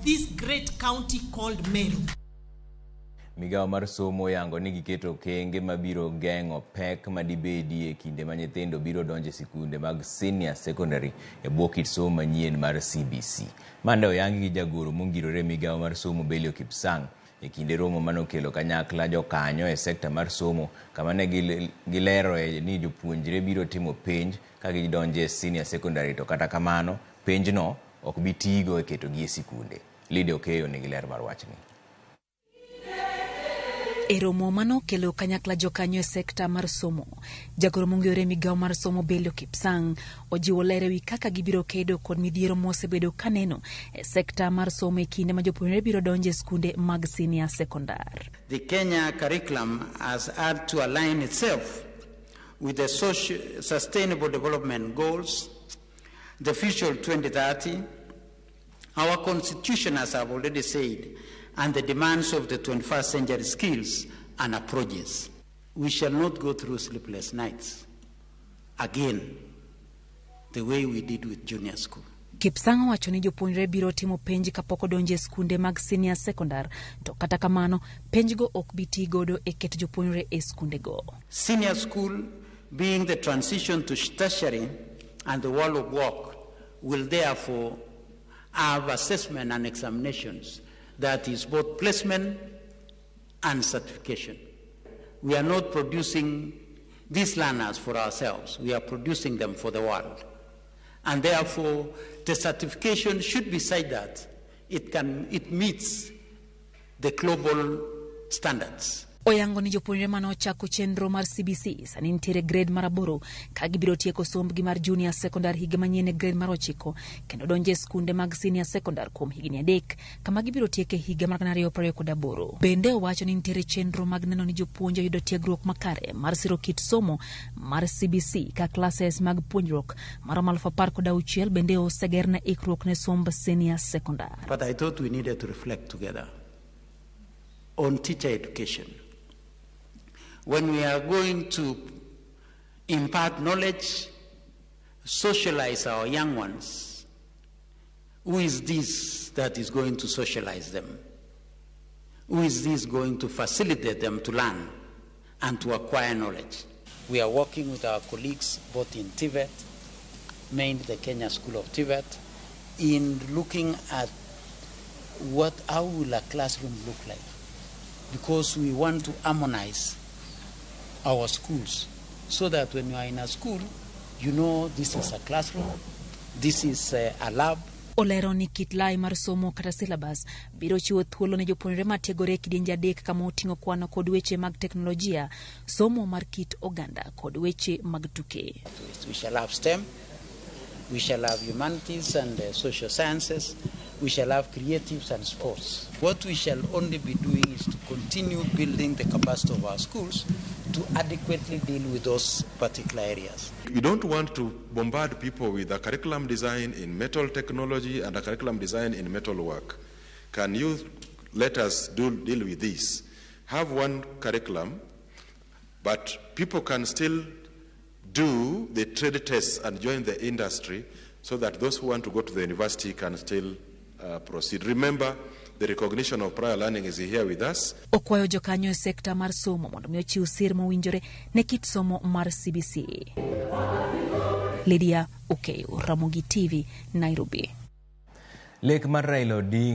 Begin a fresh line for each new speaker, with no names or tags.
of this great county called Meru.
Migawo mar somo oyango ni giketo okenge mabiro geng'o pek madibedi e kinde ma nyithindo biro donjo e sikunde mag senior secondary e bwo kit somo manyien mar CBC. Ma ne oyangi gi jagoro mongirore e migawo mar somo Belio Kipsang e kinde romo manokelo kanyakla jokanyo e sekta mar somo kama ne gileroe ni jopuonjre biro timo penj ka gidonjo e senior secondary to kata kamano penjno ok bi tigo e ketogi e sikunde. Lydia Okeyo nigi ler mar wachni.
E romo manokelo kanyakla jokanyo e sekta mar somo, jagoro mong'ere e migawo mar somo Belio Kipsang ojiwo ler ewi kaka gibiro kedo kod midhiero mosebedo kaneno e sekta mar somo e kinde ma jopuonjre biro donjo e skunde mag senior secondary.
The Kenya curriculum has had to align itself with the social, Sustainable Development Goals, the Vision 2030, our constitution, as I've already said, and the demands of the 21st century skills and approaches. We shall not go through sleepless nights again the way we did with junior school.
Kipsang owacho ni jopuonjre biro timo penj kapok odonjo e skunde mag senior secondary to kata kamano penjgo ok bi ti godo e keto jopuonjre e skundego.
Senior school being the transition to tertiary and the world of work will therefore have assessment and examinations that is both placement and certification. We are not producing these learners for ourselves, we are producing them for the world. And therefore, the certification should be such that it meets the global standards.
Oyango ni jopuonjre mane ochako chenro mar CBC sani nitiere grade mar 8 ka gibiro tieko sombgi mar junior secondary higa manyien e grade mar 9 kendo donjo e skunde mag senior secondary kuom higni 3 kama gibiro tieke higa mar 2028. Bende owacho ni nitiere chenro mag neno ni jopuonj oyudo tiegruok makare mar siro kit somo mar CBC ka classes mag puonjruok maromo 16,000 bende oseger ne ikruok ne somb senior secondary.
But I thought we needed to reflect together on teacher education. When we are going to impart knowledge, socialize our young ones, who is this that is going to socialize them? Who is this going to facilitate them to learn and to acquire knowledge? We are working with our colleagues both in TVET, mainly the Kenya School of TVET, in looking at how will a classroom look like? Because we want to harmonize our schools so that when you are in a school, you know this is a classroom, this is a lab.
Olero ni kit lai mar somo kata syllabus biro chiwo thuolo ne jopuonjre matiegore e kidienje 3 kama oting'o kwano kod weche mag teknolojia, somo mar kit oganda kod weche mag tuke.
We shall have STEM, we shall have humanities and social sciences, we shall have creatives and sports. What we shall only be doing is to continue building the capacity of our schools to adequately deal with those particular areas.
We don't want to bombard people with a curriculum design in metal technology and a curriculum design in metal work. Can you let us deal with this? Have one curriculum, but people can still do the trade tests and join the industry so that those who want to go to the university can still proceed. Remember, the recognition of prior learning is here with us.
Okwayo jokanyo e sekta mar somo mondo mi ochiw sir mowinjore ne kit somo mar CBC. Lydia Okeyo, Ramogi TV, Nairobi.
Lek mar Raila Odinga